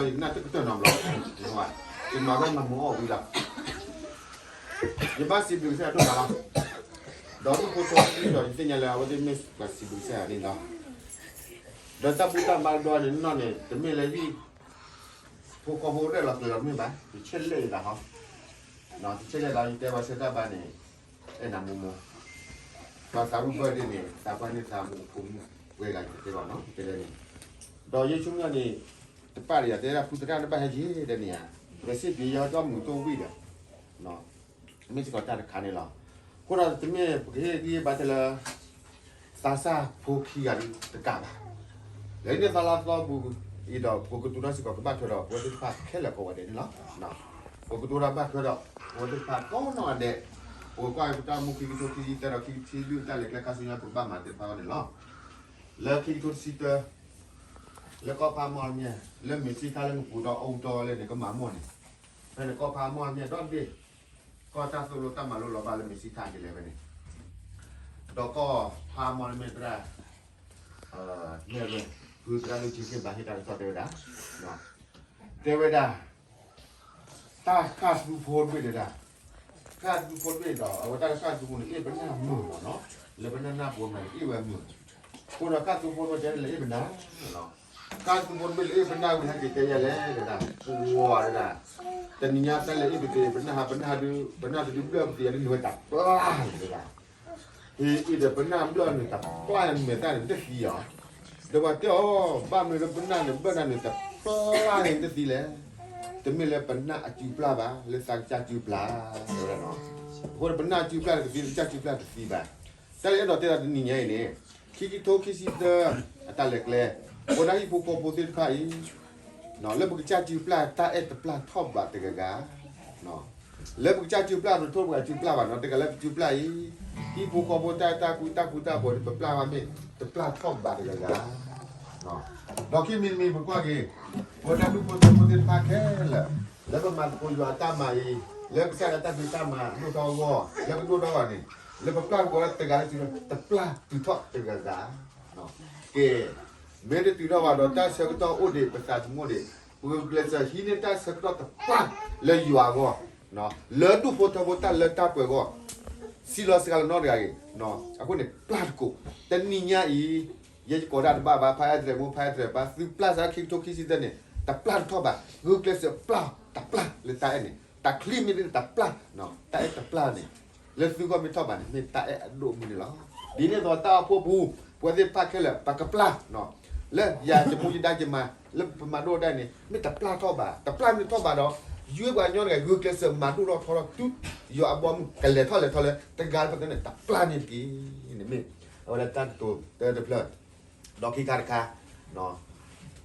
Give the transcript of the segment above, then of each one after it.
ယနၢ်တကတၢၢ်နီတဘျီ, ယမၤဝဲမၤမုာ်အီၣ်ဝံၤလီၤ. ယဘၣ်စံးဘျုးကစၢ်ယွၤဒိၣ်မးလီၤ. ဒီးဒူၣ်ဖိထၣ်ဖိဒီး ယသ့ၣ်ညါလၢအဝဲသ့ၣ်မ့ၢ်ပှၤစံးဘျုးကစၢ်ယွၤန့ၣ်လီၤ. ဒီးတၢ်ဘူၣ်တၢ်ဘါဒိၣ်န့ၣ်နီၢ်န့ၣ် တမ့ၢ်လၢဟံၣ်ဖိဃီဖိရဲၣ်လီၤကျဲၤလီၤတမ့ၢ်ဘၣ်, တဆဲးလဲၣ်ယသးဟီ, တဆဲးလဲၣ်လီၤ ယတဲပှၤဆၢတၢ်ဘါန့ၣ် အဲၣ်နၤမိၢ်မိၢ်, ပှၤသးမုၣ်ဘၢၣ်ဒ့န့ၣ် သးပှၢ်န့ၢ်သးမုၣ်အဖိမုၣ်ဝဲဂၤယတဲဘၣ်နီၤ တဲလဲၣ်န့ၣ်, ဒီးယဲၢ်ဆူညါန့ၣ် တပာ်ဒီးယၤ တဲဒၣ်ဖုသရၣ်နဘၣ်ဟဲယံၤဒီးန့ၣ်ဧါ, ပစံးဘျုးယွၤဒီးမုာ်တိၢ်ဝံၣ်ဒီး မ့ၢ်စ့ၢ်ကီးတၢ်တခါန့ၣ်လီၤ. အဃိဒီးတမ့ၢ်ပကဟ့ၣ်ဂံၢ်ဘါထဲလၢ သးစၢ်ဖိခံဂၤဒုးတကးဘၣ်. လၢန့ၣ်သီလါသီပူၤအံၤဒီး ပကတိၤထီၣ်စ့ၢ်ကီးကဘၣ်ထွဲဒီး ပဝဲသ့ၣ်တဖၣ်ခဲလၢာ်ကိးဂၤဒဲးန့ၣ်လီၤ. ပကတိၤထီၣ်ဘၣ်ထွဲဒီး ပဝဲသ့ၣ်တဖၣ်ကိးနီၢ်ဂၤဒဲး, ပကကွၢ်ပတၢ်အိၣ်မူခံကထိခံဆံသၢဒီးခံဆံလွံၢ်တၢ်လဲၤကျဲခါဆူညါ ပကဘၣ်မၤသ့ၣ်တဖၣ်အီၤန့ၣ်လီၤ. လၢခံကထိတဆံတၢ လၢကီၢ်ဖးမီၢ်အမဲာ် လၢမ့ၢ်စံၣ်ခါလၢနပူၤဒီးအူတီလဲၣ်န့ၣ် ကမၤမိၢ်န့ၣ်, ဖဲန့ၣ်ကီၢ်ဖးမီၢ်အမဲာ်ဒီဘ့ၣ်, ကီၢ်တၢ်သိၣ်လိတၢ်မၤလိလီၤဘၣ်လၢမ့ၢ်စံၣ်ခါကလဲၤဖဲန့ၣ်, ဒီးကီၢ်ဖးမီၢ်အမဲာ်သရၣ် မဲာ်ဝဲ ဖုသရၣ်လုၢ်က့ၤက့ၤဘၣ်ဟ့ၣ်တၢ်ကစီၣ်တဲဝဲဒၣ်, တဲဝဲဒၣ် တၢ်ဃၣ်သူဖိတဘ့ၣ်တဲဒၣ်, ဃၣ်သူဖိတဘ့ၣ်ဒီး အဝဲတၢ်ဃၣ်သူဖိန့ၣ် အ့ၣ်ပနၢ်မုာ်မးနီၤ, လၢပနၢ်နၢ်ပူၤမးန့ၣ် အ့ၣ်ဝဲမုာ်, အဃိဒီးဃၣ်သူဖိတဘ့ၣ်တဲလၢအ့ၣ်ပနၢ်, ဃၣ်သူဖိတဘ့ၣ်လၢအ့ၣ်ပနၢ်ဝံၤ ဟဲက့ၤတဲယဲလဲၣ်တဲဒၣ်, ပှၤတဲဒၣ်, တနံၤညါတၢ်လဲၤအ့ၣ်ပသ့ၣ် ပနၢ်ဟးပနၢ်ဒုး ပနၢ်တဒုးဘျၢၣ်ပသ့ၣ်ယၤဒုးန့ၣ်ဝဲတပျၢ်န့ၣ်တဲဒၣ် ဟ့ၣ်အံၤဒီးပနၢ်ဘျၢၣ်န့ၣ် တပျၢ်န့ၣ်မ့ၢ်တၢ်န့ၣ်တသံအီၤ, ဒီးပှၤတဲအီၤ ဘၣ်မနုၤလၢပနၢ်န့ၣ် ဘျၢၣ်နၤန့ၣ် တပျၢ်န့ၣ်တသံလဲၣ်, တမ့ၢ်လၢပနၢ်အစုပျၢ်ဘၣ် လၢသးကစၢ်စုပျၢ်, တဲဝဲဒၣ်နီၤ, အဃိဒီးပနၢ်စုပျၢ်တသံ ပကစၢ်စုပျၢ်တသံဘၣ်, တၢ်လၢအဲၣ်ဒိးတဲဒၣ်တနံၤညါအံၤန့ၣ်, ခံကထိခံဆံသၢ အတၢ်လဲၤကျဲ, ပဝဲဒၣ်ဟံၣ်ဖိဃီဖိသ့ၣ်တဖၣ်အံၤ လၢပကစၢ်စုပျၢ်တၢ်အဲၣ်တပျၢ်ထီၣ်ဘးတဂၤဂၤ, လၢပကစၢ်စုပျၢ် ပထိၣ်ပှၤစုပျၢ်ဘၣ်နီၤ တဂၤလၢပစုပျၢ်အံၤ, ဟံၣ်ဖိဃီဖိတၢ်အဲၣ်တၢ်ကွံတၢ်ဃူတၢ်ဖိးန့ၣ် ပပျၢ်ဘၣ်မ့ၢ်တပျၢ်ထီၣ်ဘးတဂၤဂၤ, ဒီးခံမံၤတမံၤပကွၢ်က့ၤ, ပဝဲဒၣ်ဒူၣ်ဖိထၢဖိသ့ၣ်တဖၣ်ခဲလၢာ်, လၢပမၤသကိးယွၤအတၢ်မၤအံၤ, လၢကစၢ်ယွၤတၢ်ဖံးတၢ်မၤဒိၣ်ထီၣ်အဂီၢ်, လၢပဒိၣ်ထီၣ်အဂီၢ်န့ၣ်, လၢပပျၢ်ပဝဲဒၣ်တဂၤလၢစုပျၢ် တပျၢ်တုၤထီၣ်တဂၤဂၤ ကဲ, မ့ၢ်တတုၤထီၣ်ဘၣ်ဒီး တၢ်ဆၢကတီၢ်အိၣ်ဒံး ပသးသမူအိၣ်ဒံး, ပဂုာ်ကျဲးစၢးဟံးန့ၢ်တၢ်ဆၢကတီၢ်တပျၢ်လၢယွၤအဂီၢ်, လၢဒူၣ်ဖိထၢဖိတၢ်လၢတၢ်ပှဲၤအဂီၢ်, စံးလီၤစှၤလီၤနီတဂၤအံၤ, အဃိန့ၣ်ပျၢ်သကိး, တနံၤညါအံၤ, ယဲယကိးတၢ်တဘၣ်ဘၣ် ဖါအဲၣ်တြဲၤမူ ဖါအဲၣ်တြဲၤပၢ် သုပျၢ်စ့ၢ်ခံကထိခံဆံသၢန့ၣ် တပျၢ်တထီၣ်ဘၣ်, ဂုာ်ကျဲးစၢးပျၢ်တပျၢ်လၢတၢ်အဲၣ်န့ၣ် တၢ်ချံမ့ၢ်တပျၢ်, တၢ်အဲၣ်တပျၢ်န့ၣ် လၢသုဂီၢ်မ့ၢ်ထီၣ်ဘၣ်န့ၣ် မ့ၢ်တၢ်အဲၣ်အဒိၣ်အမုၢ်န့ၣ်လီၤ. ဒ်န့ၣ်အသိးတၢ်အိၣ်ဖှိၣ်ပူၤ ပဝဲသ့ၣ်တဖၣ်ခဲလၢာ် ပကပျၢ်, လၢယၤယမူယဒါယမၤ လၢပမၤဒိၣ်ဒၣ်န့ၣ် မ့ၢ်တပျၢ်ထီၣ်ဘၣ်, တပျၢ်မ့ၢ်ထီၣ်ဘၣ်ဒီး ယွၤပှၤကညီတဂၤ ဂုာ်ကျဲးစၢးမၤဒိၣ်ထီၣ်ထီထီၣ်တုၤ ယွၤအဘီအမုၢ်ကလဲၤထီၣ်လဲၤထီလၢ တဂၤလၢပသ့န့ၣ် တပျၢ်န့ၣ်တက့ၢ်. န့ၣ်မ့ၢ် အဝဲဒၣ်တၢ်ကတိၤတဖျၢၣ် ဒီးခံခါတခါ,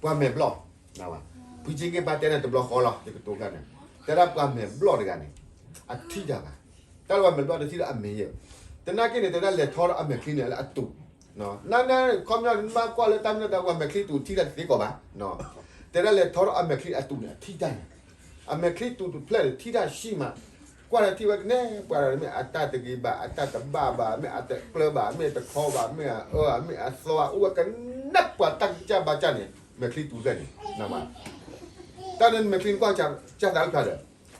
ပှၤမဲာ်ဘျီၣ်, ဖုက့က့ၢ်ဘၣ်တဲန့ၣ်တဘျီဃီလီၤ ယကတိၤဖျါန့ၣ်, တဲဒၣ်ပှၤမဲာ်ဘျီၣ်တဂၤန့ၣ် အထံၣ်တၢ်ဘၣ်, တၢ်လၢပှၤမဲာ်ဘျီၣ်တထံၣ်ဒီးအမဲာ်ယဲၢ်, သနာ်က့န့ၣ် တဲဒၣ်လဲၤထီဒီးအမဲာ်ချံန့ၣ်လၢအတူး, နခီပညီန့ၣ် နဘၣ်ကွၢ်လၢတၢ်မ့ၢ်တၢ်တီ ပှၤမဲာ်ချံတူးထံၣ်တၢ်တသ့ကိးဘၣ်, တဲဒၣ်လဲၤထီဒီးအမဲာ်ချံအတူးန့ၣ် အထံၣ်တၢ်န့ၣ်, အမဲာ်ချံတူးတဖျၢၣ်န့ၣ် ထံၣ်တၢ်ဆံးမး, ကွၢ်ဒီးထံၣ်ဝဲကနဲ ပှၤဒီးမ့ၢ်အတၢ်တဂ့ၤဘၣ် အတၢ်တဘၣ်ဘၣ် မ့ၢ်အတကျၢၤဘၣ် မ့ၢ်အတခီဘၣ် မ့ၢ်အအၢ မ့ၢ်အသီ အိၣ်ဝဲကနဲ ပှၤတၢ်ဂံၢ်စၢ်ဘါစၢ်န့ၣ် မဲာ်ချံတူးတဖျၢၣ်န့ၣ်, တၢ်န့ၣ်မဲာ်ချံန့ၣ်ကွၢ်စၢ်သးတဖျၢၣ်ဒီး,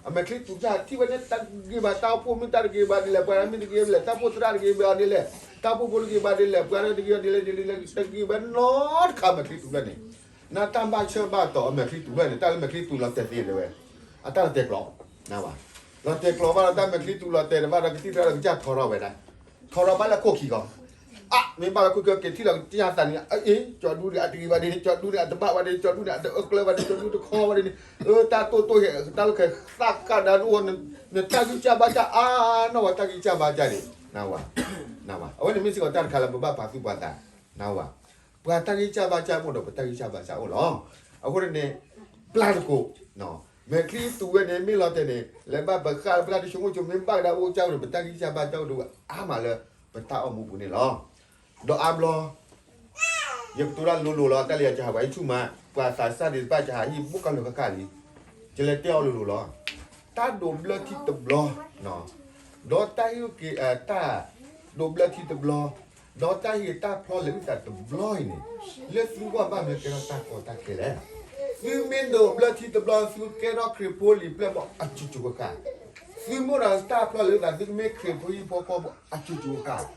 အမဲာ်ချံတူးတဖျၢၣ်ထံၣ်ဝဲန့ၣ် တၢ်ဂ့ၤဘၣ် တၢ်အိၣ်ဖှိၣ်မ့ၢ်တၢ်တဂ့ၤဘၣ်ဒ်လဲၣ် ပှၤမ့ၢ်တဂ့ၤဘၣ်လဲၣ် တၢ်အိၣ်ဖှိၣ်သရၣ်တဂ့ၤဘၣ်ဒ်လဲၣ် တၢ်အိၣ်ဖှိၣ်ဖိတဂ့ၤဘၣ်ဒ်လဲၣ် ပှၤတဂ့ၤဘၣ်ဒ်လဲၣ်ဒ်လဲၣ် တဂ့ၤဘၣ်နီတခါမဲာ်ချံတူးတဖျၢၣ်န့ၣ်, နတၢ်ဘၣ်ဆၢဘၣ်တီၤအမဲာ်ချံတူးတဖျၢၣ်န့ၣ် တၢ်လၢမဲာ်ချံတူးလီၤတဲာ်သ့လဲၣ်ဝဲ, အတၢ်လီၤတဲာ်ကျိး, လီၤတဲာ်ကျိးဘၣ်ဒီး တၢ်မဲာ်ချံတူးလီၤတဲာ်တဘၣ်ဒီး ကသံၣ်သရၣ်ဒီးကစၢ်ထီထီၣ်ဝဲဒၣ်, ထီထီၣ်ဘၣ်လၢခိၣ်ခံဂီၤ, အါ မ့ၢ်ဘၣ်လၢခိၣ်ခံဂီၤ က့ၤထံၣ်လီၤကစၢ်သးန့ၣ် အ့ ကၠီဒူန့ၣ် အတဂ့ၤဘၣ်ဒ်န့ၣ် ကၠီဒူန့ၣ် အတဘၣ်ဘၣ်ဒ်န့ၣ် ကၠီဒူန့ၣ် အတအၢကျၢၤဘၣ်ဒ်န့ၣ် ကၠီဒူတခီဘၣ်ဒ်န့ၣ်, အၢ တၢ်တိၢ်တိၢ်ဟဲ တၢ်လၢခဲသၣ်ကၢ်ဒၣ်ဒိၣ် နတၢ်ဂံၢ်စၢ်ဘါစၢ်အါနီၢ်ဝဲ တၢ်ဂံၢ်စၢ်ဘါစၢ်န့ၣ်, နဝဲ, အဝဲန့ၣ်မ့ၢ်စ့ၢ်ကီးတၢ်တခါလၢပဘၣ်ပာ်သူၣ်ပာ်သး, နဝဲ, ပှၤတၢ်ဂံၢ်စၢ်ဘါစၢ်အိၣ်ဒီး ပတၢ်ဂံၢ်စၢ်ဘါစၢ်အိၣ်လီၤ. အဃိန့ၣ် ပျၢ်သကိး, မဲာ်ချံတူးဝဲန့ၣ် မ့ၢ်လီၤတဲာ်န့ၣ် လဲၤဘၣ်ပဃၣ်ပျၢ်တဆိကမိၣ်ဆိ မ့ၢ်ဘၣ်ကဒါအိၣ်ကၢ်ဝဲန့ၣ် ပတၢ်ဂံၢ်စၢ်ဘါစၢ်အိၣ်ဒီးအါမးလၢ ပတၢ်အိၣ်မူပူၤန့ၣ်လီၤ. ဒီးအါဘျီ ယကတိၤတၢ်လိၤလိၤလီၤ တၢ်လၢယကဟးပှၤဟံၣ်ဆူၣ်မး ပှၤသးစၢ်ဒံးတဖၣ်ကဟးဟံၣ်ဘူးကါလိာ်ဃၣ်ဃၣ်လံ, ယလဲၤတဲအီၤလိၤလိၤလီၤ. တၢ်ဒိးဘျၢထံတဘျီ, ဒီးတၢ်ဟ့ၣ်က့ၤ တၢ်ဒိးဘျၢထံတဘျီ, ဒီးတၢ်ဟ့ၣ်တၢ်ဖျီလဲၤဝံသးတဘျီအံၤန့ၣ်, လၢသုဂီၢ်ဘၣ်မနုၤကဲထီၣ်တၢ်ကီတၢ်ခဲလဲၣ်. သုမ့ၢ်ဒိးဘျၢထံတဘျီ သုကကဲထီၣ်ခရံာ်ဖိလံာ်ပျဲၢ်ဘီၣ်အစိၤစိၤဃၣ်ဃၣ်, သုမ့ၢ်အိၣ်ဒီးတၢ်ဖျီလၢသး သုကမ့ၢ်ခရံာ်ဖိဟံၣ်ဖိဃီဖိအစိၤစိၤဃၣ်ဃၣ်,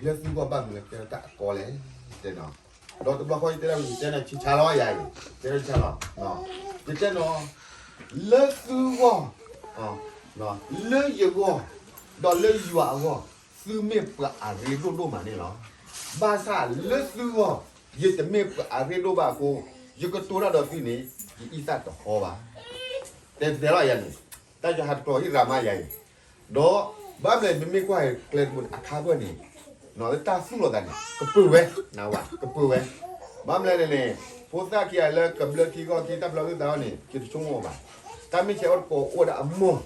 လၢသုဂီၢ်ဘၣ်မနုၤလဲၣ်ကဲထီၣ်တၢ်အကီလဲၣ်. တဲနီၤ, ဒီးတဘျီဃီယတဲဒၣ် ယတဲနီၤဆံဆါလီၤယၤအံၤ, ယတဲနီၤဆံဆါလီၤ, ယတဲနီၤ, လၢသုဂီၢ်, လၢယဂီၢ်, ဒီးလၢယွၤအဂီၢ်, သုမ့ၢ်ပှၤအရ့ဒိၣ်ဒိၣ်မးန့ၣ်လီၤ. ဘၣ်ဆၣ်လၢသုဂီၢ်, ယတမ့ၢ်ပှၤအရ့ဒိၣ်ဘၣ်အဃိ, ယကတိၤတၢ်ဒီးသုန့ၣ်, ယအံသၣ်တဟီဘၣ်. တဲတဲလီၤယၤန့ၣ်, တၢ်ယဟးတကျိၤဟံၣ်ရၤမါယၤအံၤ, ဒီးဘၣ်မလဲၣ် မ့မ့ၢ်ကွၢ်ကျဲတဘိန့ၣ် အခါပှဲၤန့ၣ်, လၢတၢ်သူၣ်လီၤသးန့ၣ် ကပၢၤဝဲ, နဝၤ ကပၢၤဝဲ, ဘၣ်မလဲၣ်န့ၣ်န့ၣ်, ဖိသၣ်ခံဂၤလၢကဘျၢထံဂီၢ်ထံ တၢ်ဖျီလၢသးအီၤန့ၣ် ယတဆိကမိၣ်အီၤဘၣ်. တၢ်မ့ၢ်ဆဲးအိၣ်တကိးအိၣ်ဝဲဒၣ်အမိၢ်,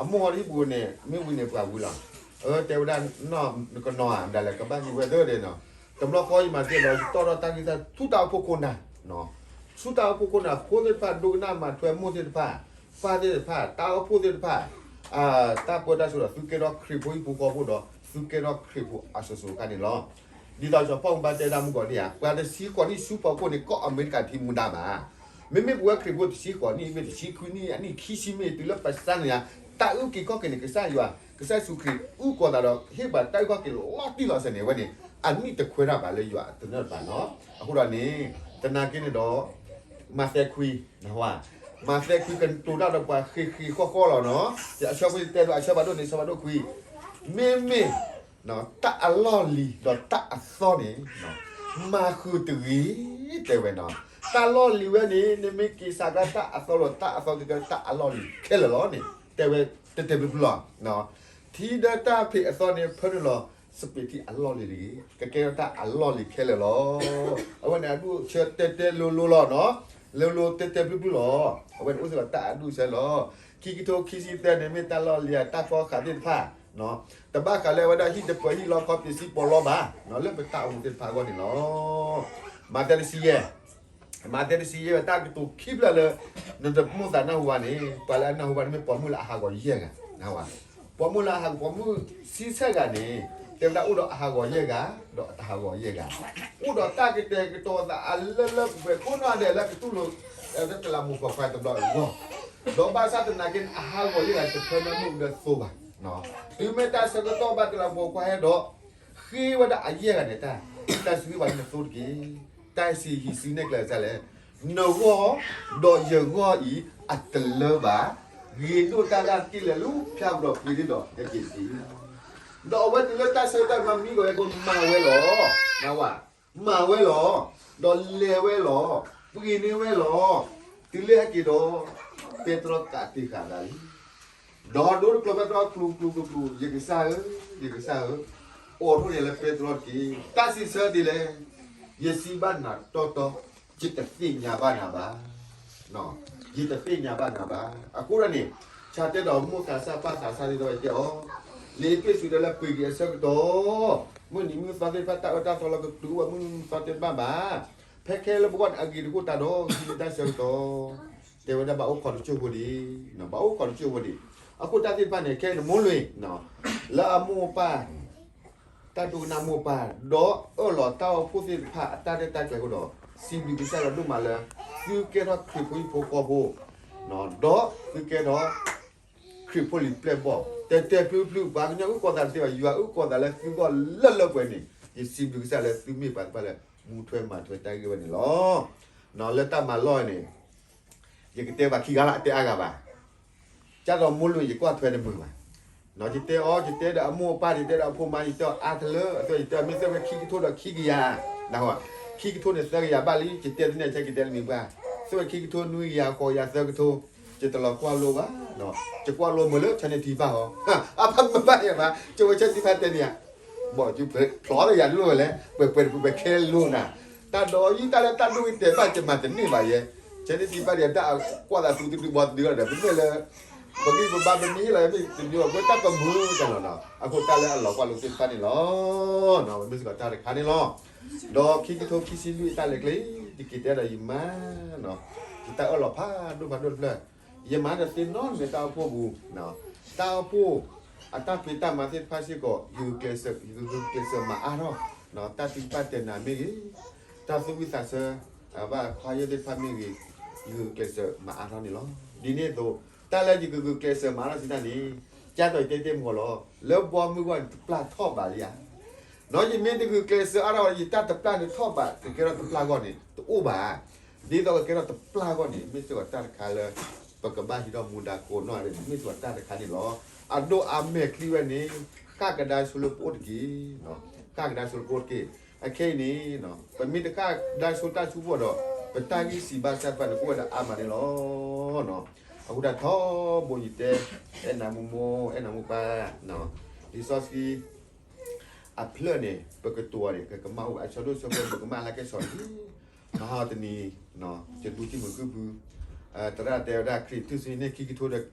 အမိၢ်ဟီဒ်ပူၤန့ၣ် မ့ၢ်ဝံၤန့ၣ်ပှၤဝံၤလီၤ. အတဲဝဲဒၣ် နကနီၤဧါ မတၤလဲၣ် ကဘၣ်ဟံးဝဲသၢဒဲးနီၤ. တဘျီဃီယမၤသ့ဒီး ယတီၣ်ထီၣ်တၢ်ဂံၢ်စၢ်ဆူတၢ်အိၣ်ဖှိၣ်ခိၣ်နၢ်, ဆူတၢ်အိၣ်ဖှိၣ်ခိၣ်နၢ် ဖိသ့ၣ်တဖၣ် ဒိကနၣ်မၤထွဲမိၢ်သ့ၣ်တဖၣ်, ပၢ်သ့ၣ်တဖၣ်, တၢ်အိၣ်ဖှိၣ်သ့ၣ်တဖၣ်, တၢ်ပၢတၢ်ဆှၢဒီး သုကဲထီၣ်ခရံာ်ဖိဟံၣ်ဖိဃီဖိဒီး သုကဲထီၣ်ခရံာ်ဖိအစိၤစိၤခါန့ၣ်လီၤ. ဒ်သိးစီၤပီလူးဘၣ်တဲဒၣ်မုၢ်ကီးဒ်ဧါ, ပှၤတဆံဃိးနံၣ်ဆူဖီခိၣ်န့ၣ် ကီၢ်အမဲရကၤတဟံးမူဒါဘၣ်. မ့မ့ၢ်ပဝဲခရံာ်ဖိတဆံဃိးနံၣ် မ့ၢ်တဆံခွံနံၣ် အနံၣ်ခံဆံမ့ၢ်တုၤလၢပစၢ်န့ၣ်ဧါ, တၢ်အုၣ်က့ၤခီၣ်က့ၤန့ၣ် ကစၢ်ယွၤ, ကစၢ်ယ့ၣ်ၡူးခရံာ် အုၣ်ကီၤသးဒီး ဟ့ၣ်ပှၤတၢ်အုၣ်က့ၤခီၣ်က့ၤလီၤတံၢ်လီၤဆဲးန့ၣ် အဝဲန့ၣ် အနံၣ်တခွဲးတၢ်ဘၣ်လၢယွၤအသနၢၣ်တဖၣ်နီၤ. အဃိဒီးန့ၣ်, သနာ်က့န့ၣ်ဒီး မးသဲခွံ, မးသဲခွံကတိၤတၢ်ဒီးပှၤဃ့ၢ်ဃ့ၢ်ဃီၣ်ဃီၣ်လီၤနီၤ. အဆၢဖိတဲလၢအဆၢဖးဒိၣ်န့ၣ် အဆၢဖးဒိၣ်ခွံ, မ့မ့ၢ် တၢ်အလီၢ်လံၤဒီးတၢ်အသီန့ၣ် မၤဃုာ်တဂ့ၤ, တဲဝဲနီၤ. တၢ်လီၢ်လံၤဝဲန့ၣ် နမ့ၢ်က့ၤစးကါတၢ်အသီဒီး တၢ်အသီကကဲတၢ်အလီၢ်လံၤခဲလၢာ်လီၤန့ၣ် တဲဝဲတဲတဲဖျုဖျုလီၤ. ထံဒီးတၢ်ဖံးအသီန့ၣ် ဖၢနုာ်လီၤစပံးထံအလီၢ်လံၤတဂ့ၤ, ကကဲထီၣ်တၢ်အလီၢ်လံၤခဲလၢာ်လီၤ. အဝဲန့ၣ်အဒူၣ်အဆၢတဲတဲလိၤလိၤလီၤနီၤ, လိၤလိၤတဲတဲဖျုဖျုလီၤ. အဝဲန့ၣ်အိၣ်စ့ၢ်ကီးတၢ်အဒူၣ်အဆၢလီၤ. ခံကထိခံဆံသၢန့ၣ် မ့ၢ်တၢ်လီၢ်လံၤဧါ တၢ်ဖီဃာ်သ့ၣ်တဖၣ် တဘၣ်ဃးလၢအဝဲဒၣ်ဟံၣ်တပၢၤဟံၣ်လီခီပံးစံပီးလီဘၣ်, လၢပတၢ်အိၣ်မူသ့ၣ်တဖၣ်အဂီၢ်န့ၣ်လီၤ. မးသဲတဆံယဲၢ်, မးသဲတဆံယဲၢ် တၢ်ကတိၤခံဖျၢၣ်လၢ နတမိၣ်သးနၢ်ဟူဘၣ်န့ၣ် ပှၤလၢအနၢ်ဟူဘၣ်န့ၣ် မ့ၢ်ပိာ်မုၣ်လၢအဟးဂီၤယဲၢ်ဂၤ, ပိာ်မုၣ်လၢအဟးဂီၤ ပိာ်မုၣ်ဆံဆဲၣ်ဂၤန့ၣ် တဲဝဲဒၣ်အိၣ်ဒီးအဟးဂီၤယဲၢ်ဂၤ, ဒီးအတဟးဂီၤယဲၢ်ဂၤ, အိၣ်ဒီးတၢ်ကတဲာ်ကတီၤသးအလၢလၢပှဲၤပှဲၤကိးနီၢ်ဒဲးလၢကတူၢ်လိာ် တလးမူးပိာ်ခွါတဘျီအဂီၢ်, ဒီးဘၣ်ဆၣ်သနာ်က့န့ၣ် အဟးဂီၤယဲၢ်ဂၤတဖၢမုၢ်ဒီးသိဘၣ်. တုၤမ့ၢ်တၢ်ဆၢကတီၢ်ဘၣ်တလးမူးပိာ်ခွါဟဲဒီး ဃ့ဝဲဒၣ်အယဲၢ်ဂၤန့ၣ် တၢ်စံးဘၣ်လၢနသိတက့ၢ်. တၢ်စံးဟံးစုနဲၣ်ကျဲကစၢ်လဲၣ်, နဂီၢ်ဒီးယဂီၢ်အံၤအတလၢဘၣ်, ဂ့ၤဒိၣ်တၢ်လၢက့ၤလဲၤလၢဖၠါဘျီးပှ့ၤဒ်ဒီးဟဲက့ၤတက့ၢ်. ဒီးအဝဲတုၤလၢတၢ်ဆၢကတီၢ်မၤမံဂီၤဝဲကိးမၤဝဲလီၤ, မၤဝဲလီၤ, ဒီးလဲၤဝဲလီၤ, ပှ့ၤန့ၢ်ဝဲလီၤ, တုၤလၢဟဲက့ၤဒီး ပဲတြီကးတံာ်ဃာ်သးလံ ဒီးဒိတကျိၤပဲတြီကျူၤကျူၤကျူၤကျူၤ, ယကစၢ်ဧၢ, ယကစၢ်ဧၢ, အိးထီၣ်ယၤလၢပဲတြီတက့ၢ်. တၢ်စံးဆၢဒ်လဲၣ်, ယစံးဘၣ်နၤတီတီ, ယတသ့ၣ်ညါဘၣ်နၤဘၣ်, ယတသ့ၣ်ညါဘၣ်နၤဘၣ်. အဃိဒီးန့ၣ်, ဆၢတဲာ်ဒီးမိၢ်သးစၢ်ပၢ်သးစၢ်သ့ၣ်တဖၣ်တဲအီၤ, လံာ်အ့းဖ့းစူးတဲလၢပှ့ၤက့ၤအဆၢကတီၢ်, မုၢ်နံၤမုၢ်သီသ့ၣ်တဖၣ် တၢ်အၢတၢ်သီလၢကတုၤအိၣ်ဝဲမုၢ်နံၤမုၢ်သီသ့ၣ်တဖၣ်ဘၣ် ဖဲခဲလၢာ်ပဂီၢ်န့ၣ် အဂ့ၤတဃိာ်တၢ်ဒီး ဟံးန့ၢ်တၢ်ဆၢကတီၢ်, တဲဝဲဒၣ်ဘၣ်အိၣ်ခိးတစိၢ်ဖိဒံး, ဘၣ်အိၣ်ခိးတစိၢ်ဖိဒံး. အဃိတၢ်သ့ၣ်တဖၣ်န့ၣ် ခဲအံၤန့ၣ်မိၢ်လွံၢ်, လၢအမိၢ်အပၢ်, တၢ်ဒိကနၣ်မိၢ်ပၢ်, ဒီးအၢၣ်လီၤတၢ်အိၣ်ဖှိၣ်သ့ၣ်တဖၣ်အတၢ်ရဲၣ်တၢ်ကျဲၤအဃိဒီး, စံးဘျုးကစၢ်ယွၤဒိၣ်မးလၢ သုကဲထီၣ်ခရံာ်ဖိဟံၣ်ဖိဃီဖိ, ဒီးသုကဲထီၣ် ခရံာ်ဖိလံၤပျဲၢ်ဘီၣ် တဲတဲဖျုဖျု, ပှၤကညီအုၣ်ကီၤသးတသ့ဘၣ်, ယွၤအုၣ်ကီၤသးလၢသုဂီၢ်လၢလၢပှဲၤပှဲၤန့ၣ်, ယစံးဘျုးကစၢ်လၢသုမ့ၢ်ပှၤတဖၣ်လၢ မူထွဲမၤထွဲတၢ်ဂ့ၢ်ဝဲန့ၣ်လီၤ. လၢတၢ်မၤလီၢ်န့ၣ် ယကတဲပှၤခံဂၤလၢအတဲအါဂၤဘၣ်. ကၢ်ဒီးမိၢ်လွံၢ်ယကွၢ်ထွဲတမုာ်ဘၣ်. ယတဲအီၤ, ယတဲဒီးအမိၢ်အပၢ်, ယတဲဒီးအဖိမါ, ယတဲအီၤအါတလၢ, အတဲ ယတဲမ့ၢ်သ့ၣ်ဝဲခံကထိဒီးခံကယၤ, ခံကထိန့ၣ်သၢကယၤဘၣ်လံ, ယတဲသ့ၣ်န့ၣ် ဆဲးက့ၤတဲလၢမံၤပှၢ်, သ့ၣ်ဝဲခံကထိနွံကယၤ ဃိးကယၤသၢကထိ, ယတလီၤကွၢ်လိဘၣ်, ယကွၢ်လိမုာ်လၢ ဆၢန့ၢ်ထံဖၣ်ဟီ, အဖၣ်မဘၣ်ယၤဘၣ်, ကဝဲဆၢထံဖၣ်တဲန့ၣ်ဧါ ဘီၣ်ကဖျီလၢယၤလိၣ်ဝဲလဲၣ်, ပှဲၤပှဲၤတပူၤပှဲၤခဲလိၣ်နၤ, တၢ်ဒီးယုၢ်တၢ်လၢတၢ်ဒိၣ်ကတဲာ်ဘၣ် ကမၤတန့ၢ်ဘၣ်ယဲ, ဆၢန့ၢ်ထံဖၣ်ဒီးတၢ်ကွၢ်သးသူတဒုဘီတဒုဒီး ပမ့ၢ်လၢ ပဂံၢ်ပဘါပမ့ၢ်ဟ့ၣ်လီၤမ့ၢ်တမံၤဘၣ် ပတၢ်ပမူတၢ်လီၤနီၤ, အဃိတၢ်လၢအလီၤကွၢ်လိသ့ၣ်တဖၣ်န့ၣ်လီၤ. မ့ၢ်စ့ၢ်ကီးတၢ်တခါန့ၣ်လီၤ. ဒီးခံကထိခံဆံလွံၢ်အတၢ်လဲၤကျဲ ယက့ၤတဲဒီးယမါ ယတၢ်အၢၣ်လီၤဖးဒိၣ်ဖးဒိၣ်တဖျၢၣ်, ယမါဒီးသ့ၣ်နီၣ်န့ၣ်တၢ်အိၣ်ဖှိၣ်ပူၤ, တၢ်အိၣ်ဖှိၣ် အတၢ်ဖံးတၢ်မၤသ့ၣ်တဖၣ်စ့ၢ်ကီး ယဂုာ်ကျဲးစၢးမၤအါထီၣ်, တၢ်သံတၢ်တဲနၤမ့ၢ်ဂ့ၤ, တၢ်သူၣ်ဝံၣ်သးဆၢ ဘၣ်ခွါယဲၢ်သ့ၣ်တဖၣ်မ့ၢ်ဂ့ၤ, ဂုာ်ကျဲးစၢးမၤအါထီၣ်န့ၣ်လီၤ. ဒ်န့ၣ်အသိး တၢ်လၢယကဂုာ်ကျဲးစၢးမၤအါထီၣ်စံးတၢ်န့ၣ် ကၢ်သိးယတဲတ့ၢ်မုၢ်ဂီၤလီၤ. လၢဘီမုၢ်ဂီၢ်န့ၣ် တပျၢ်ထီၣ်ဘးလံဧါ. နီၢ်ယမ့ၢ်တဂုာ်ကျဲးစၢးအါထီၣ် ယတၢ်တပျၢ်န့ၣ်ထီၣ်ဘး ကကဲထီၣ်တပျၢ်ဂီၢ်န့ၣ် တအိၣ်ဘၣ်. ဒ်သိးကကဲထီၣ်တပျၢ်ဂီၢ်န့ၣ် မ့ၢ်စ့ၢ်ကီးတၢ်တခါလၢ ပကဘၣ်ဟံးထီၣ်မူဒါကိးနီၢ်ဂၤဒဲးန့ၣ် မ့ၢ်စ့ၢ်ကီးတၢ်တခါန့ၣ်လီၤ. အဒိၣ်အါမဲာ်ချံဝဲန့ၣ် ဃၣ်ကဒါဆိလၢပအိၣ်တက့ၢ်. ဃၣ်ကဒါဆိလၢပအိၣ်တက့ၢ်. အခဲအံၤန့ၣ် ပမ့ၢ်တဃၣ်ကဒါဆိတၢ်ဆူပအိၣ်ဒီး ပတၢ်ဂံၢ်စၢ်ဘါစၢ်တဖၣ်န့ၣ် ကအိၣ်ဝဲဒၣ်အါမးန့ၣ်လီၤ. အဃိဒၣ်ထီဘိယတဲ အဲၣ်နၤမိၢ်မိၢ် အဲၣ်နၤမိၢ်ပၢ် လံာ်စီဆှံ အဖျၢၣ်န့ၣ် ပကတိၤအီၤန့ၣ် ကကမၣ်အိၣ်ဘၣ် အဆၢဒိၣ်ဆၢဖိ ပကမၣ်လၢကဲစီၤလံ မဟါတနံၤ ယဒူထံမုၢ်ကုၢ်ပူၤ သရၣ်တဲဝဲဒၣ် ခရံာ်ထူၣ်စုညါန့ၣ် ခံကထိဒီးခံ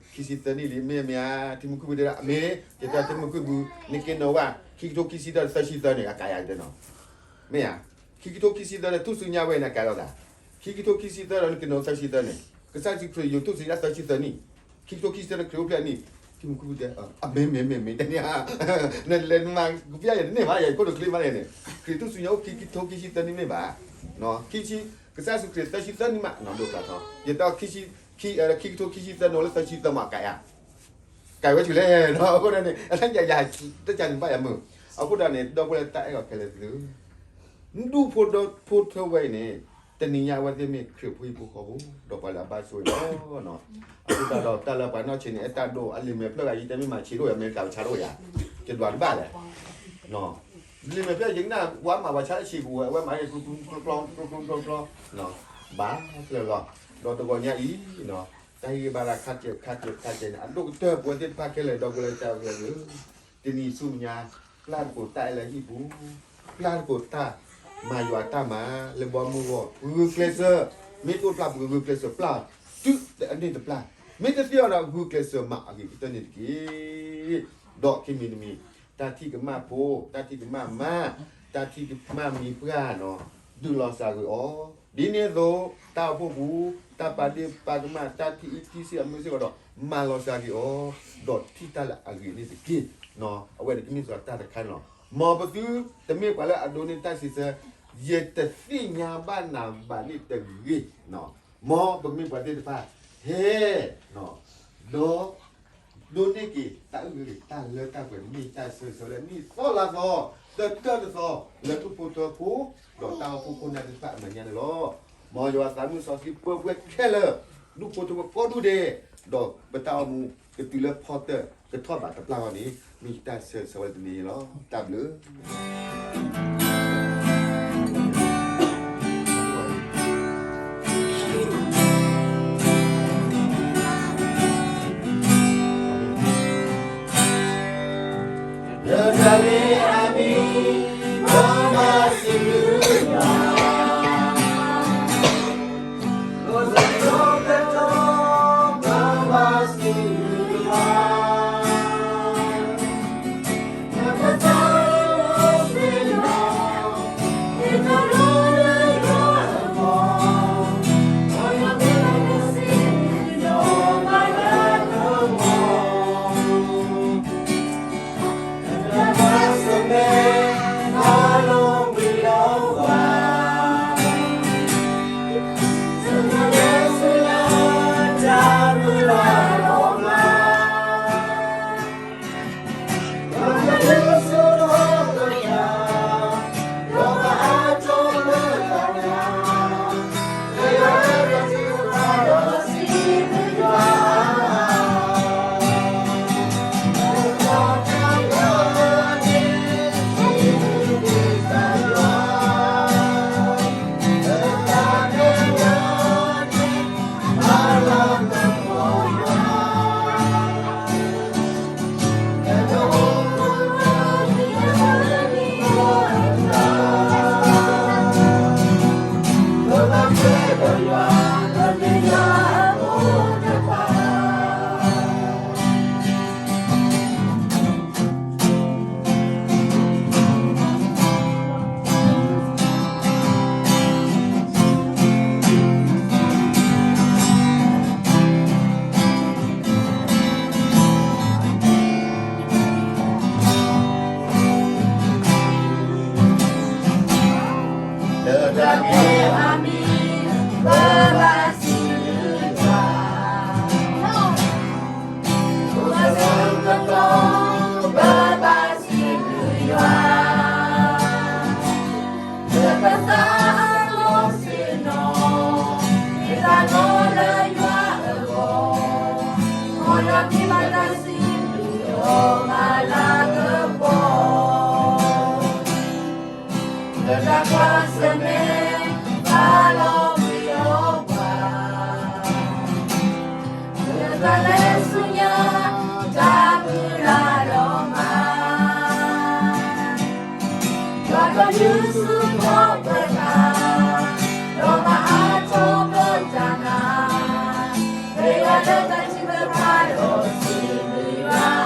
ဆံသၢနံၣ်လံ မ့ၢ်မ့ၢ်ဧါ ထံမုၢ်ကုၢ်ပူၤတဲဒၣ် အမ့ၢ် ယတဲထံမုၢ်ကုၢ်ပူၤ နက့ၤနီၣ်ဝဲ ခံကထိခံဆံသၢဒီးသၢဆံသၢန့ၣ် အကးယၤတဲနီၤ မ့ၢ်ဧါ ခံကထိခံဆံသၢဒီးထူၣ်စုညါဝဲန့ၣ် အကးလီၤသး ခံကထိခံဆံသၢဒီးနက့ၤနီၣ်သၢဆံသၢန့ၣ် ကစၢ်ယ့ၣ်ၡူးခရံာ်ယိၤထူၣ်စုညါသၢဆံသၢနံၣ် ခံကထိခံဆံသၢန့ၣ် ခရံာ်အိၣ်ဖျဲၣ်နံၣ် ထံမုၢ်ကုၢ်ပူၤတဲ အမ့ၢ်မ့ၢ်မ့ၢ်မ့ၢ်တန့ၢ်ဧါ နလဲၤနမၤကဖျါယၤတန့ၢ်ဘၣ် ယၤယခိၣ်တချ့မးန့ၣ် ခရံာ်ထူၣ်စုညါအိၣ်ခံကထိခံဆံသၢနံၣ်မ့ၢ်ဘၣ် ခံဆံ ကစၢ်ယ့ၣ်ၡူးခရံာ်သၢဆံသၢနံၣ်မး နီၢ်ဒိၣ်ကျါထီ ယတဲ ခံကထိခံဆံသၢနီၣ်လၢသၢဆံသၢမး ကးယၤ ကးဝဲဆူလဲၣ်နီၤ အဃိဒ်န့ၣ် အတၢ်ယၤယၤ တၢ်ကန့ၣ်ဘၣ်ယၤမုာ် အဃိဒ်န့ၣ် ဒီပုၢ်ဝဲၢ်တၢ်အဲၣ်အီၤခဲလၢာ်သု ဒူၣ်ဖိထၢဖိထၢဝဲအံၤန့ၣ် တနံၤညါအဝဲသ့ၣ်မ့ၢ်ခရံာ်ဖိဟံၣ်ဖိဃီဖိ ဒီးပှၤလၢအဘၣ်ဆိၣ်ဂ့ၤလီၤ အဃိသတးဒီးတၢ်လၢပှၤနီၢ်ဆံးန့ၣ် အဲၣ်တၢ်ဒိၣ် အလံာ်မဲာ်ဖျၢၣ်ဂၤယံၤတဲမ့ၢ်မၤဆံးဒိၣ်ယၤ မ့ၢ်တကးပဆါဒိၣ်ယၤ ယဒွးတဘၣ်လဲၣ် လံာ်မဲာ်ဖျၢၣ်ယံၤကနၣ် ဝဲမၤဝဲဆါလၢဆံးပူၤဝဲ အဝဲမၤဟ့ၣ်ကျိကျိကျိကျိကျိ ဘၣ်ကျၢၤလီၤ ဒီးတဂီၤညါအံၤ တၢ်ဟ့ၣ်ဂံၢ်ဘါတၢ်ခါကဲးခါကဲးခါကဲးန့ၣ် အဒိၣ်ကတၢၢ်ပဝဲသ့ၣ်တဖၣ်ခဲလၢာ် ဒီပုၢ်ဝဲၢ်တၢ်အဲၣ်ခဲလၢာ် တနံၤဆူမဲာ်ညါ ပျၢ်သကိးတၢ်အဲၣ်လၢဟံၣ်ပူၤ, ပျၢ်သကိးတၢ်မၤယွၤတၢ်မၤလၢဘီမုၢ်ဂီၢ်, ဂုာ်ကျဲးစၢး, မ့ၢ်တအိၣ်တပျၢ်ပဂုာ်ကျဲးစၢးပျၢ်, တုၤအန့ၢ်တပျၢ်, မ့ၢ်တသ့အီၤဒီး ဂုာ်ကျဲးစၢးမၤအဂ့ၤကတၢၢ်န့ၣ်တက့ၢ်. ဒီးခံမံၤတမံၤ, တၢ်ထံၣ်ကမၣ်ဖိ, တၢ်ထံၣ်ကမၣ်မါ, တၢ်ထံၣ်ကမၣ်မံၤပှၢ်နီၤ, ဒုးလီၤစၢ်ဂ့ၤအီၤ, ဒ်န့ၣ်အသိး တၢ်အိၣ်ဖှိၣ်ပူၤ, တၢ်ပာ်ဒ့ၣ်ပာ်ကမၣ်, တၢ်ထံၣ်အံၤထံၣ်ဆံးအမုၢ်စ့ၢ်ကီးဒီး မၤလီၤစၢ်ဂ့ၤအီၤ, ဒီးထံၣ်တၢ်လၢအဂ့ၤန့ၣ်တက့ၢ်. အဝဲန့ၣ်ကမ့ၢ်စ့ၢ်ကီးတၢ်တခါန့ၣ်လီၤ. မ်ပသုတမ့ၢ်ပှၤလၢအဒိးန့ၢ်တၢ်စံးဆၢ, ယတသ့ၣ်ညါဘၣ်နၤဘၣ်န့ၣ်တဂ့ၤ. မ်ပမ့ၢ်ပှၤသ့ၣ်တဖၣ် ဟဲ ဒီး ဒိးန့ၢ်က့ၤတၢ်အုၣ်က့ၤ တၢ်လၢတၢ်ပှဲၤ မ့ၢ်တၢ်ဆၢဂ့ၤဆၢဝါလၢနံၣ်သီလါသီ တၢၢ်တၢၢ်တသီ လၢဒူၣ်ဖိထၢဖိ ဒီးတၢ်အိၣ်ဖှိၣ်ခိၣ်နၢ်သ့ၣ်တဖၣ်အမဲာ်ညါန့ၣ်လီၤ. မ်ယွၤသးမုၢ်စီဆှံပၢၤပှဲၤခဲလၢာ် ဒူၣ်ဖိထၢဖိကိးဒူၣ်ဒဲး, ဒီးပတၢ်အိၣ်မူကတုၤလၢဖီတၢၢ် ကထီၣ်ဘးတပျၢ်ဂီၢ်န့ၣ် မ့ၢ်တၢ်ဆၢဂ့ၤဆၢဝါလၢတနံၤအံၤလီၤ. တၢ်ဘျုး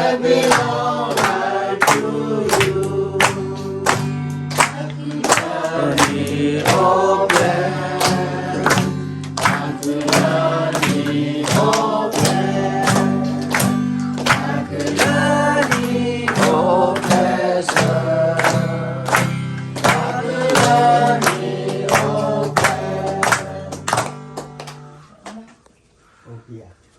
Happy birthday to you. Happy birthday, oh bless. ယၤ